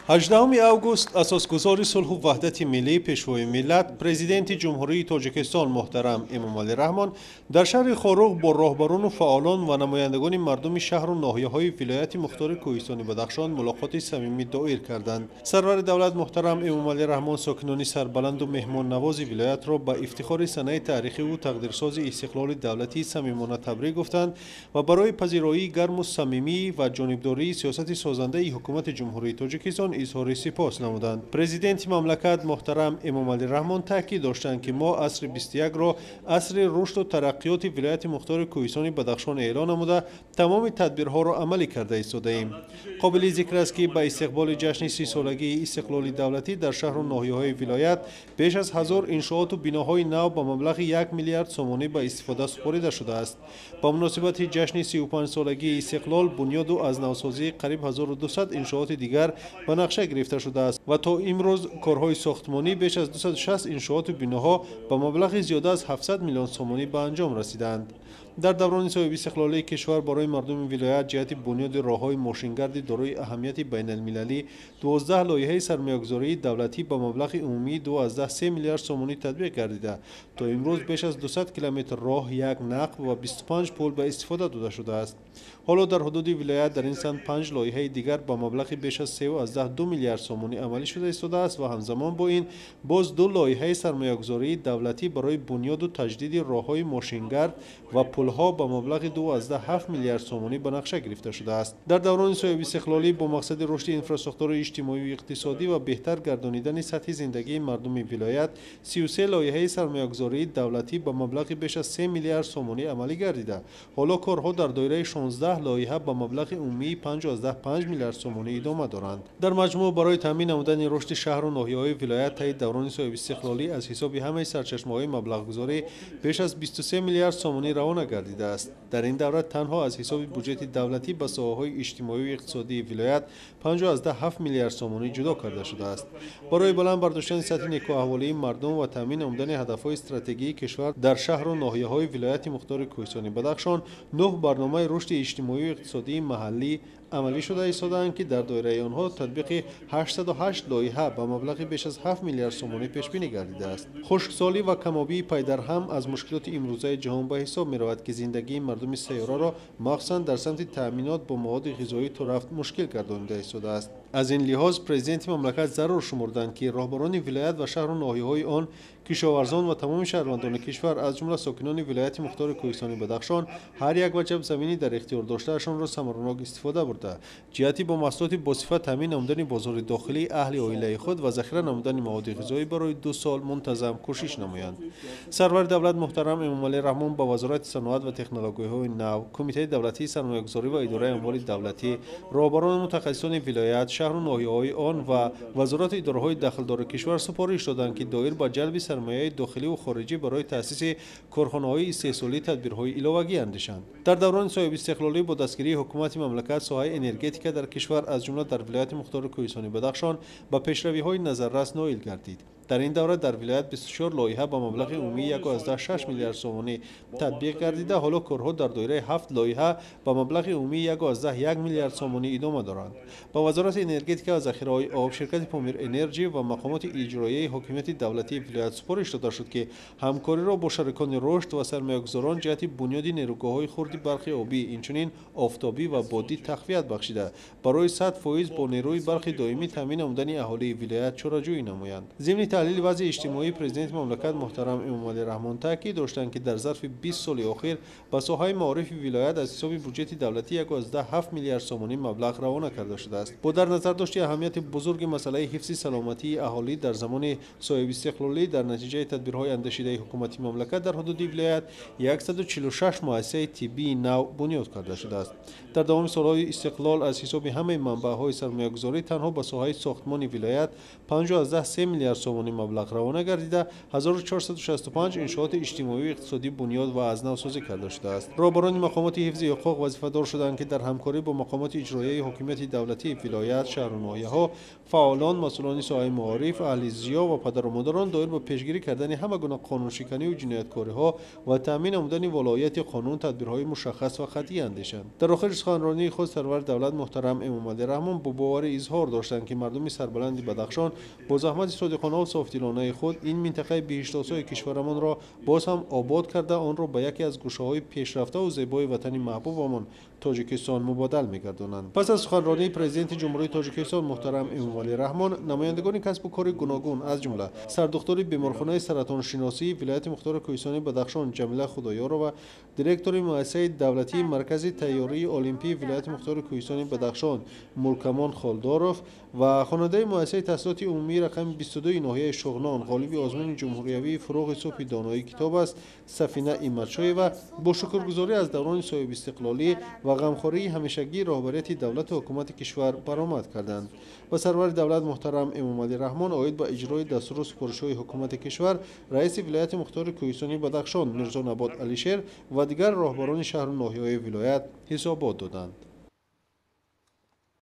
18 август асосгузори сулҳу ваҳдати миллӣ, пешвои миллат, президенти Ҷумҳурии Тоҷикистон муҳтарам Эмомалӣ Раҳмон дар шаҳри Хоруғ бо роҳбарону фаъолон ва намояндагони мардуми шаҳру ноҳияҳои вилояти мухтори Кӯҳистони Бадахшон мулоқоти самимӣ доир карданд. Сарвари давлат муҳтарам Эмомалӣ Раҳмон сокинони сарбаланду меҳмоннавози вилоятро ба ифтихори санаи таърихиву тақдирсози истиқлоли давлатӣ самимона табрик гуфтанд ва барои пазироии гарму самимӣ ва ҷонибдории сиёсати созандаи ҳукумати Ҷумҳурии Тоҷикистон изҳори сипос намуданд. Президенти мамлакат муҳтарам Эмомалӣ Раҳмон таъкид доштанд, ки мо асри 21-ро асри рушду тараққиёти вилояти мухтори Кӯҳистони Бадахшон эълон намуда, тамоми тадбирҳоро амалӣ карда истодаем. Қобили зикр аст, ки ба истиқболи ҷашни 30-солагии истиқлоли давлатӣ дар шаҳру ноҳияҳои вилоят беш аз 1000 иншооту биноҳои нав ба маблағи 1 миллиард сомонӣ ба истифода супорида шудааст. Ба муносибати ҷашни 35-солагии истиқлол бунёду аз навсозии қариб 1200 иншооти дигар ба нақша гирифта шудааст ва то имрӯз корҳои сохтмонӣ беш аз 260 иншооту биноҳо ба маблағи зиёда аз 700 миллион сомонӣ ба анҷом расидаанд. Дар даврони соҳибистиқлолии кишвар барои мардуми вилоят ҷиҳати бунёди роҳҳои мошингарди дорои аҳамияти байналмилалӣ 12 лоиҳаи сармоягузории давлатӣ ба маблағи умумии 2,3 миллиард сомонӣ татбиқ гардида, то имрӯз беш аз 200 километр роҳ, як нақб ва 25 пул ба истифода дода шудааст. Ҳоло дар ҳудуди вилоят дар ин самт 5 лоиҳаи дигар ба маблағи беш аз 3,2 миллиард сомонӣ амалӣ шуда истодааст ва ҳамзамон бо ин боз 2 лоиҳаи сармоягузории давлатӣ барои бунёду таҷдиди роҳҳои мошингард ва пулҳо ба маблағи 2,7 миллиард сомонӣ ба нақша гирифта шудааст. Дар даврони соҳибистиқлолӣ бо мақсади рушди инфрасохтори иҷтимоию иқтисодӣ ва беҳтар гардонидани сатҳи зиндагии мардуми вилоят 33 лоиҳаи сармоягузории давлатӣ ба маблағи беш аз 3 миллиард сомонӣ амалӣ гардида, ҳоло корҳо дар доираи 16 лоиҳа ба маблағи умумии 5,5 миллиард сомонӣ идома доранд. Дар маҷмӯъ барои таъмин намудани рушди шаҳру ноҳияҳои вилоят таи даврони соҳибистиқлолӣ аз ҳисоби ҳамаи сарчашмаҳои маблағгузорӣ беш аз 23 миллиард сомонӣ равона гардидааст. Дар ин давра танҳо аз ҳисоби буҷети давлатӣ ба соҳаҳои иҷтимоию иқтисодии вилоят 5,7 миллиард сомонӣ ҷудо карда шудааст. Барои баланд бардоштани сатҳи некӯаҳволии мардум ва таъмин намудани ҳадафҳои стратегии кишвар дар шаҳру ноҳияҳои вилояти мухтори Кӯҳистони Бадахшон 9 барномаи рушди иҷтимоию иқтисодии маҳаллӣ амалӣ шуда истодаанд, ки дар доираи онҳо татбиқи 808 лоиҳа ба маблағи беш аз 7 миллиард сомонӣ пешбинӣ гардидааст. Хушксолӣ ва камобии пайдарҳам аз мушкилоти имрӯзаи ҷаҳон ба ҳисоб меравад, ки зиндагии мардуми сайёраро махсусан дар самти таъминот бо маводи ғизоӣ то рафт мушкил гардонида истодааст. Аз ин лиҳоз президенти мамлакат зарур шумурданд, ки роҳбарони вилоят ва шаҳру ноҳияҳои он, кишоварзон ва тамоми шаҳрвандони кишвар аз ҷумла сокинони вилояти мухтори Кӯҳистони Бадахшон ҳар як ваҷаб заминӣ дар ихтиёр доштаашонро самаранок истифода бурда, ҷиҳати бо маҳсулоти босифат таъмин намудани бозори дохилӣ аҳли оилаи худ ва захира намудани маводи ғизоӣ барои 2 сол мунтазам кӯшиш намоянд. Сарвари давлат муҳтарам Эмомалӣ Раҳмон ба Вазорати саноат ва технологияҳои нав, Кумитаи давлатии сармоягузорӣ ва идораи амволи давлатӣ, роҳбарону мутахассисони вилоят, шаҳру ноҳияҳои он ва вазорату идораҳои дахлдори кишвар супориш доданд, ки доир ба ҷалби сармояи дохиливу хориҷӣ барои таъсиси корхонаҳои истеҳсолӣ тадбирҳои иловагӣ андешанд. Дар даврони соҳибистиқлолӣ бо дастгирии ҳукумати мамлакат соҳаи энергетика дар кишвар аз ҷумла дар вилояти мухтори Кӯҳистони Бадахшон ба пешравиҳои назаррас ноил гардид. Дар ин давра дар вилоят 24 лоиҳа ба маблағи умумии 1,6 миллиард сомонӣ татбиқ гардида, ҳоло корҳо дар доираи 7 лоиҳа ба маблағи умумии 1,1 миллиард сомонӣ идома доранд. Ба Вазорати энергетика ва захираҳои об, ширкати Помир Энерҷи ва мақомоти иҷроияи ҳокимияти давлатии вилоят супориш дода шуд, ки ҳамкориро бо шарикони рушд ва сармоягузорон ҷиҳати бунёди нерӯгоҳҳои хурди барқи обӣ, инчунин офтобӣ ва бодӣ тақвият бахшида, барои 100% бо нерӯи барқи доимӣ таъмин намудани аҳолии вилоят чораҷӯӣ намоянд. Зимни таҳлили вазъи иҷтимоӣ президенти мамлакат муҳтарам Эмомалӣ Раҳмон таъкид доштанд, ки дар зарфи 20 соли охир ба соҳаи маорифи вилоят аз ҳисоби буҷети давлатӣ 1,7 миллиард сомонӣ маблағ равона карда шудааст. Бо дар назар дошти аҳамияти бузурги масъалаи ҳифзи саломатии аҳолӣ дар замони соҳибистиқлолӣ дар натиҷаи тадбирҳои андешидаи ҳукумати мамлакат дар ҳудуди вилоят 146 муассисаи тиббии нав бунёд карда шудааст. Дар давоми солҳои истиқлол аз ҳисоби ҳамаи манбаъҳои сармоягузорӣ танҳо ба соҳаи сохтмони вилоят 5,3 миллиард сомонӣ сомонӣ маблағ равона гардида, 1465 иншооти иҷтимоию иқтисодӣ бунёд ва аз нав созӣ карда шудааст. Роҳбарони мақомоти ҳифзи ҳуқуқ вазифадор шуданд, ки дар ҳамкорӣ бо мақомоти иҷроияи ҳокимияти давлатии вилоят, шаҳру ноҳияҳо, фаъолон, масъулони соҳаи маориф, аҳли зиё ва падару модарон доир ба пешгирӣ кардани ҳама гуна қонуншиканию ҷинояткориҳо ва таъмин намудани волоияти қонун тадбирҳои мушаххас ва қатъӣ андешанд. Дар охири суханронии худ сарвари давлат муҳтарам Эмомалӣ Раҳмон бо боварӣ изҳор доштанд, ки мардуми сарбаланди Бадахшон бо заҳмати содиқонаву софдилонаи худ ин минтақаи биҳиштосои кишварамонро боз ҳам обод карда, онро ба яке аз гӯшаҳои пешрафтаву зебои ватани маҳбубамон Тоҷикистон мубодал мегардонанд. Пас аз суханронии Президенти Ҷумҳурии Тоҷикистон муҳтарам Эмомалӣ Раҳмон, намояндагони касбу кори гуногун, аз ҷумла сардухтури беморхонаи саратоншиносии вилояти мухтори Кӯҳистони Бадахшон Ҷамила Худоёрова, директори муассисаи давлатии Маркази тайёрии олимпии вилояти мухтори Кӯҳистони Бадахшон Мулкамон Холдоров ва хонандаи муассисаи таҳсилоти умумии рақами 22 ноҳияи Шуғнон, ғолиби озмуни ҷумҳуриявии «Фурӯғи субҳи доноӣ китоб аст» Сафина Иматшоева бо шукргузорӣ аз даврони соҳибистиқлолӣ ва ғамхории ҳамешагии роҳбарияти давлату ҳукумати кишвар баромад карданд. Ба сарвари давлат муҳтарам Эмомалӣ Раҳмон оид ба иҷрои дастуру супоришҳои ҳукумати кишвар раиси вилояти мухтори Кӯҳистони Бадахшон Мирзо Набот Алишер ва дигар роҳбарони шаҳру ноҳияҳои вилоят ҳисобот доданд.